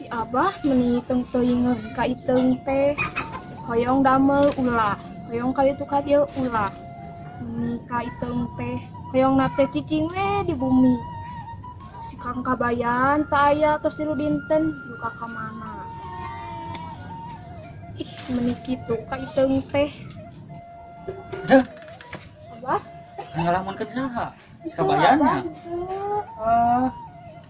Si Abah meni teuing ka Iteung teh. Hoyong damel ulah, hoyong ka ditu ka dieu ulah. Meni ka Iteung teh, hoyong na teh cicing we di bumi. Si Kang Kabayan teu aya tos tilu dinten duka ka mana. Ih, meni kitu ka Iteung teh. Duh. Abah? Ngalamunkeun saha? Si Kabayan nya? Ah.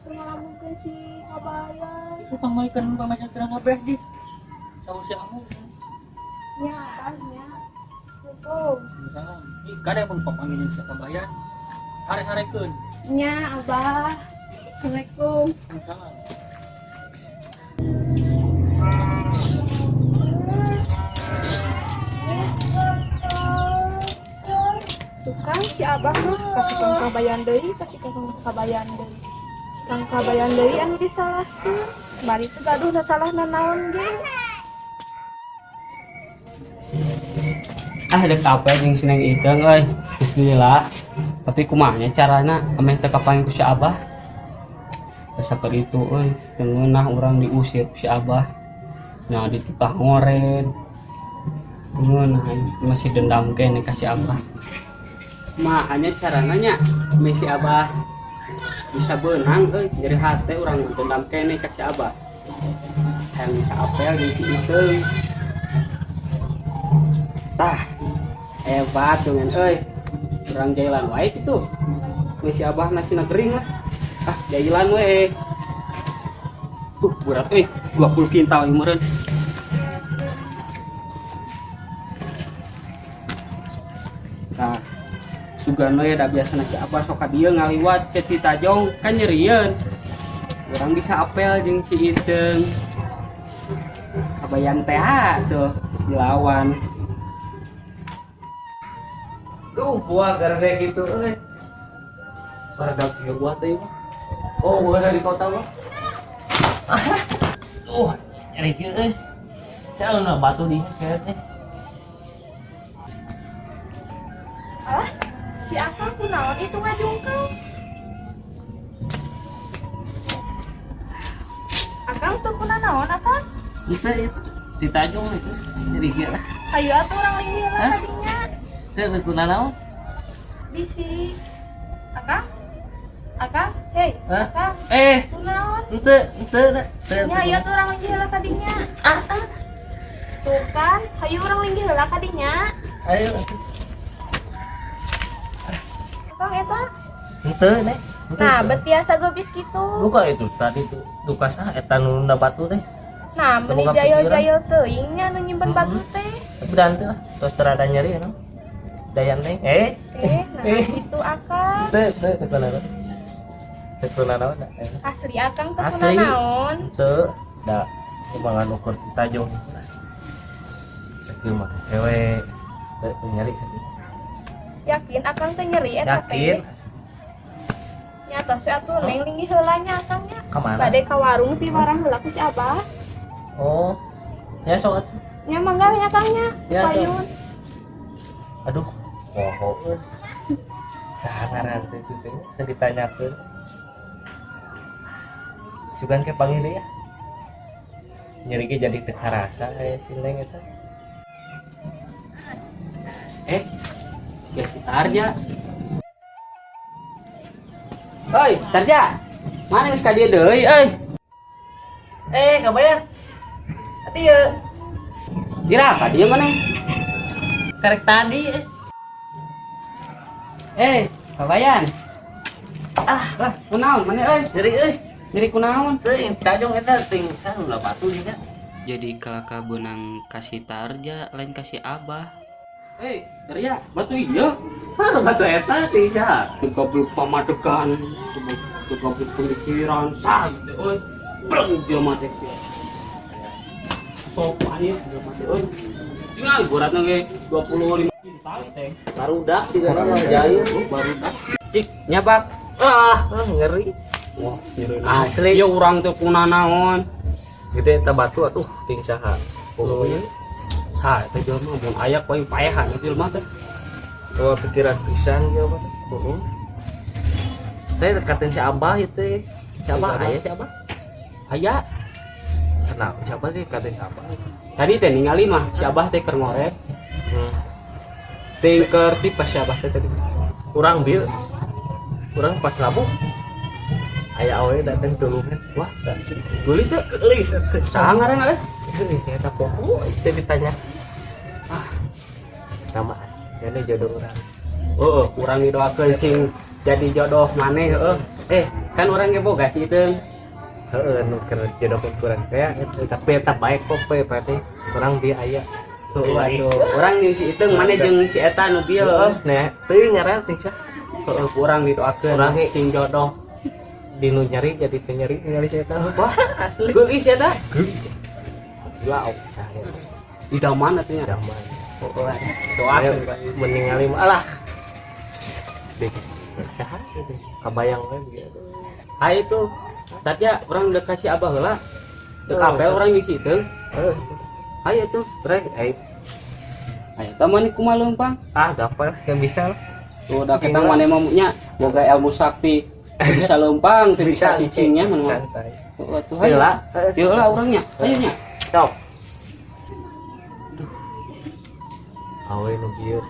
Ngalamunkeun si Kabayan. Itu pangmalikeun pamajikan kabeh di. Saur si Amu. Nya, Abah nya. Assalamualaikum. Salam. Ih, kade mun papanggih si Kabayan. Hare-harekeun. Nya, Abah. Assalamualaikum. Salam. Tukang si Abah mah kasih Kang Kabayan deui, kasih Kang Kabayan deui. Si Kang Kabayan deui anu disalahkeun. Bari teu gaduh salahna naon ge. Ah, dek apa jeung si Neng Iteung euy. Geus lila. Tapi kumaha nya carana ameh teu kapanggih ku si Abah? Asa keur itu euy, teu ngeunah urang diusir ku si Abah. Nya dititah ngored. Teu ngeunah masih dendam keneh ka si Abah. Makanya carana nya ameh si Abah bisa beunang euy, nyeri hate urang dendam keneh ka si Abah. Hayang bisa apel jeung si Iteung. Tah, hebat dengan euy. Urang jailan wae kitu. Geus si Abah nasina gering lah. Ah, jailan we. Berat euy, 20 kintal ieu meureun. Tah, sugan we da biasana si Abah sok ka dieu ngaliwat ke ti Tajong kan nyerieun. Urang bisa apel jeung si Iteung. Kabayan teh tuh dilawan. Duh, buah garde gitu euy. Baredak ieu buah teh mah. Oh, buah dari kota mah. Duh, nyeri kieu euy. Salah batu di kayaknya. Ah, si Akang kunaon itu ngajungkang? Akang tuh kunanaon Akang? Itu itu di Tajong itu nyeri kieu. Hayu atuh urang linggih heula tadinya. Teu kunanaon? Bisi. Akang? Akang? Hei, Hah? Akang. Kunaon? Henteu, henteu, henteu. Nya hayu atuh urang linggih heula kadinya. Ah, ah. Tuh kan, hayu urang linggih heula kadinya. Ayo. Akang eta? Henteu, Nek. Henteu. Nah, betiasa gobis kitu. Duka itu tadi tuh, duka saha eta nu nunda batu teh. Nah, meni Teu boga jayel-jayel pikiran. teuing nya nu nyimpen batu teh. Tapi da henteu lah, tos terada nyeri ya, no? Dayan teh. Nah, itu Akang. Teu, teu, teu kunaon. Teu kunaon, da. Asli Akang teu Asli. kunaon. Teu, da kumaha ukur ti Tajong. Sakieu mah kewe teu nyeri sakieu. Yakin Akang teu nyeri eta teh? Yakin. Nya tos atuh Neng linggih heula nya Akang nya. Ka mana? Bade ka warung ti warang heula ku si Abah. Oh. Nya sok atuh. Nya mangga nya Kang nya. Ya, sok. Payun. Aduh, poho euy. Saha ngaran teh itu teh teu ditanyakeun. Sugan ke panggil deui ya. Nyeri ge jadi teu karasa aya si Neng eta. Siga si Tarja. Oi, Tarja. Mana geus ka dieu deui euy? Kabayan. Ati ye. Dira ka dieu maneh? Karek tadi. Kabayan. Ah, lah, kunaon maneh euy? Nyeri euy. Nyeri kunaon? Teuing Tajong eta ting saha nu batu nya. Jadi kalaka beunang kasih Tarja lain kasih Abah. Tarja, batu ieu. Hah, batu eta ting saha? Teu goblok pamadegan, teu goblok pemikiran, sah gitu euy. Pleng jelema teh sia. Sopan ieu jelema teh euy. Tinggal beratna ge 25 kintal teh. Barudak tiga nama jahil, barudak. Cik, nyabak. Ah, ngeri. Wah, nyeri. Asli. Ya urang teh kunanaon. Gede eta batu atuh ting saha. Oh, iya. Saha eta jelema mun aya poe paehan eta jelema teh. Tuh pikiran pisan jelema teh. Heeh. Teh dekatin si Abah ieu teh. Si Abah Si Abah. aya si Abah? Aya. Nah, siapa sih kata siapa? Tadi teh ningali mah si Abah teh keur ngorek. Teh keur tipe si Abah teh tadi. Urang bil. Urang pas labu. Aya awe datang tulungan. Wah, geulis teh. Geulis atuh. Saha ngaranna teh? Geulis eta poho teh ditanya. Ah. Nama asli jodoh urang. Heeh, urang didoakeun sing jadi jodoh maneh heeh. Kan urang ge boga si Iteung. Heeh, nu keur jodohkeun kurang teh tapi eta bae kope berarti urang dia aya. Heeh, atuh. Urang jeung si Iteung maneh jeung si eta nu bieu heeh. Nah, teuing ngaran teh sah. Heeh, urang didoakeun urang sing jodoh. Di nu nyeri jadi teu nyeri ningali si eta. Wah, asli. Geulis eta. Geulis. Gila cahaya. Idaman atuh nya. Idaman. Heeh, doakeun meningali mah alah. Deh, saha gitu. Kabayang we gitu. Hayu tuh. Tadi ya urang udah kasih Abah heula. Dek apel urang jeung si Iteung. Heeh. Hayu tuh, rek ai. Hayu tah maneh kumaha leumpang? Ah, gampang yang bisa lah. Tuh udah kita maneh mah nya boga ilmu sakti. Bisa leumpang, teu bisa cicingnya mun mah. Santai. Heeh tuh hayu. Heula. Heula urang nya. Hayu nya. Sok. Duh. Awe nu kieu.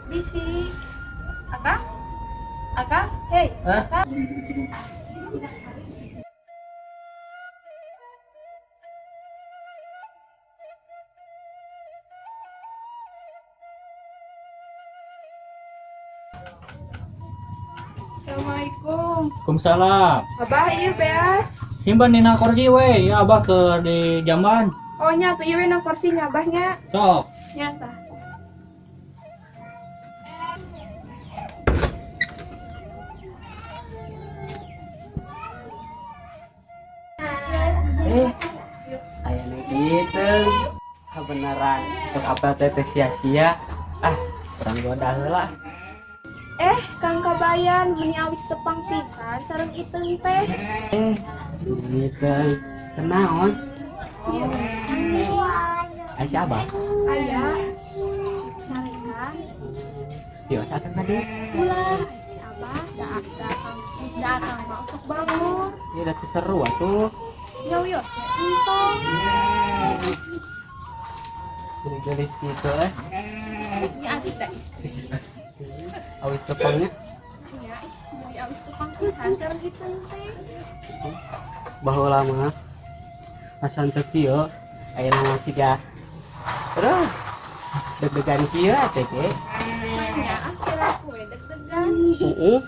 Bisi. Akang? Akang? Hei, Hah? Akang. Assalamualaikum. Waalaikumsalam. Abah ieu beas. Simpan dina kursi we, ya abah ke di jamban. Oh nya tuh ieu we na kursi nya abahnya. Sok. Nya tah. Aya nu Iteung. Kebenaran untuk apa teh sia-sia. Ah, urang goda heula. Kang Kabayan meni awis tepang pisan sareng Iteung teh. Iteung kenaon? Ieu manis. Aya si Abah? Aya. Carekan. Ieu asa teh dieu? Ulah si Abah da akang mah osok bangun. Ieu da teu seru atuh. Nya wios teh entong. Geulis kitu eh. Nya atuh da istri. Awis tepangnya? Nya ih, jadi awis tepang pisan sareng Iteung teh. Baheula mah asan teu kieu, ayeuna mah siga. Aduh. Deg-degan kieu teh ge. Nya ah kira kue deg-degan. Heeh.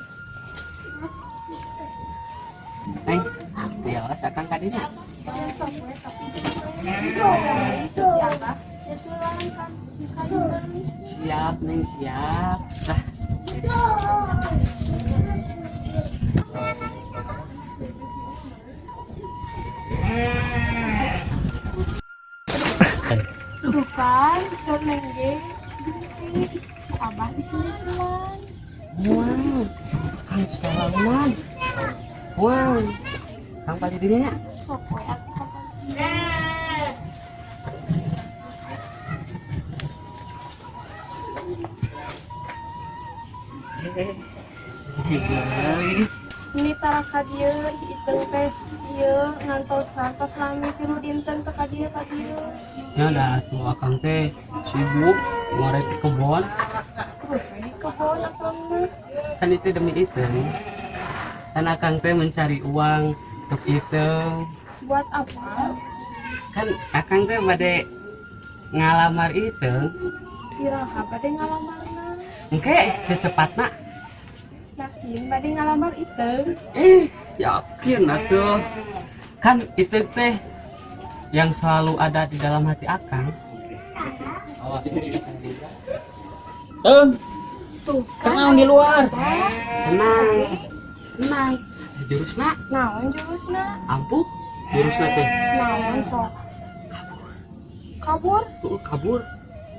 Neng, biasa akang ka dinya. Sok we tapi si Abah ya sulan kan ka Iteung. Siap, Neng, siap. Lah. Tuh kan, keur Neng ge si Abah di sini selan. Wow, Kang salaman. Wow, Kang pali dirinya. Sok we atuh kapan. Si geulis. Ini tara ka dieu Iteung teh ieu ngantosan tos lami tilu dinten teh ka dieu ka dieu. Nya da atuh akang teh sibuk ngorek di kebon. Terus we di kebon akang mah. Kan itu demi Iteung. Kan akang teh mencari uang untuk Iteung. Buat apa? Kan akang teh bade ngalamar Iteung. Iraha bade ngalamarna? Engke secepatna. Yakin bade ngalamar Iteung? Yakin atuh. Kan Iteung teh yang selalu ada di dalam hati akang. Awas. Teung. Tuh, kan Tenang di luar. Tenang. Tenang. Jurusna? Naon jurusna? Ampuh. Jurusna teh. Naon sok? Kabur. Kabur? Heeh, kabur.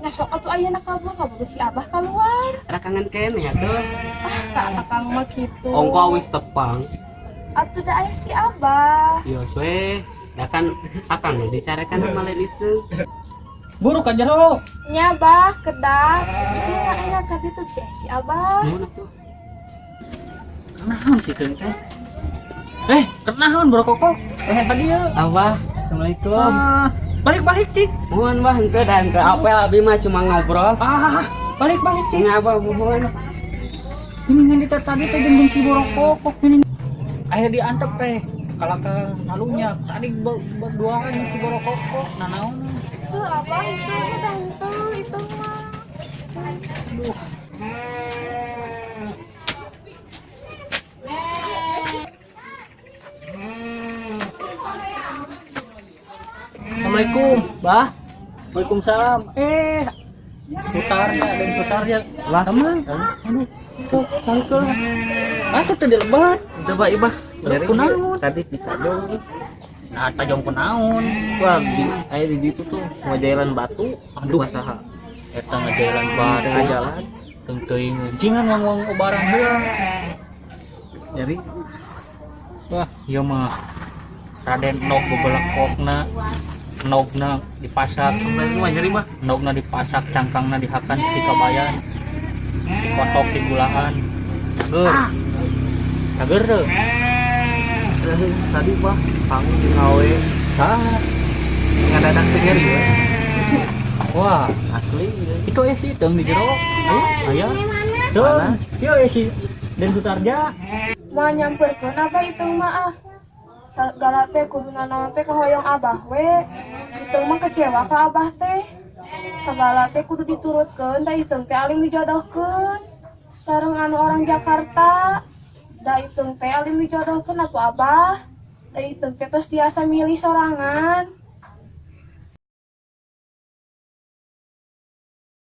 Nah sok atuh ayeuna kabur, kabur si Abah keluar. Ada kangen kene atuh. Ah, ka akang mah kitu. Ongko wis tepang. Atuh da aya si Abah. Yo we, da kan akang nu dicarekan sama lain itu. Buruk ka jero. Nya Bah, kedah. Ieu aya ka ditu si Abah. Nuhun atuh. Kenaon si Iteung teh? Kenaon bro kokok? Ka dieu. Abah, assalamualaikum. Ah, balik-balik cik. Mohon bah, henteu da henteu apel abi mah cuma ngobrol. Ah, balik-balik cik. Ini abah mohon. Ini ngan teh tadi teh jeung si borokok ini. Akhir diantep teh. Kalau ke nalunya tadi berduaan si borokok nah naon. Teu abah itu udah henteu itu mah. Aduh. Assalamualaikum, Bah. Waalaikumsalam. Sutarnya dan Sutarnya. Lah, Teman. Aduh, tuh sangkel. Aku teh dilebat. Coba ibah. Terus kunaon? Tadi ditajong. Nah, tajong kunaon? Wah, di aya di ditu tuh ngajailan batu. Aduh. Saha? Eta ngajailan batu. Tengah jalan. Teu teuing jingan wong-wong obarang heula. Nyari. Wah, ieu mah Raden nog bebelekokna, nogna dipasak, Assalamualaikum mah nyari mah. Nogna dipasak, cangkangna dihakan si kabayan. Dikotok di gulaan. Cager. Cager teu. Tadi bah panggung di ngawe. Saha? Ngadadak teu nyeri we. Wah, Asli gitu. itu ya si Iteung di jero. Aya, aya. Tuh, Mana? ieu ya si Den Sutarja. Moal nyamperkeun abah itu mah ah. Segala teh kudu nanaon teh kahoyong abah we. Iteung mah kecewa ka abah teh. Segala teh kudu diturutkeun da Iteung teh alim dijodohkeun. Sareng anu orang Jakarta. Da Iteung teh alim dijodohkeun atuh abah. Da Iteung teh tos tiasa milih sorangan.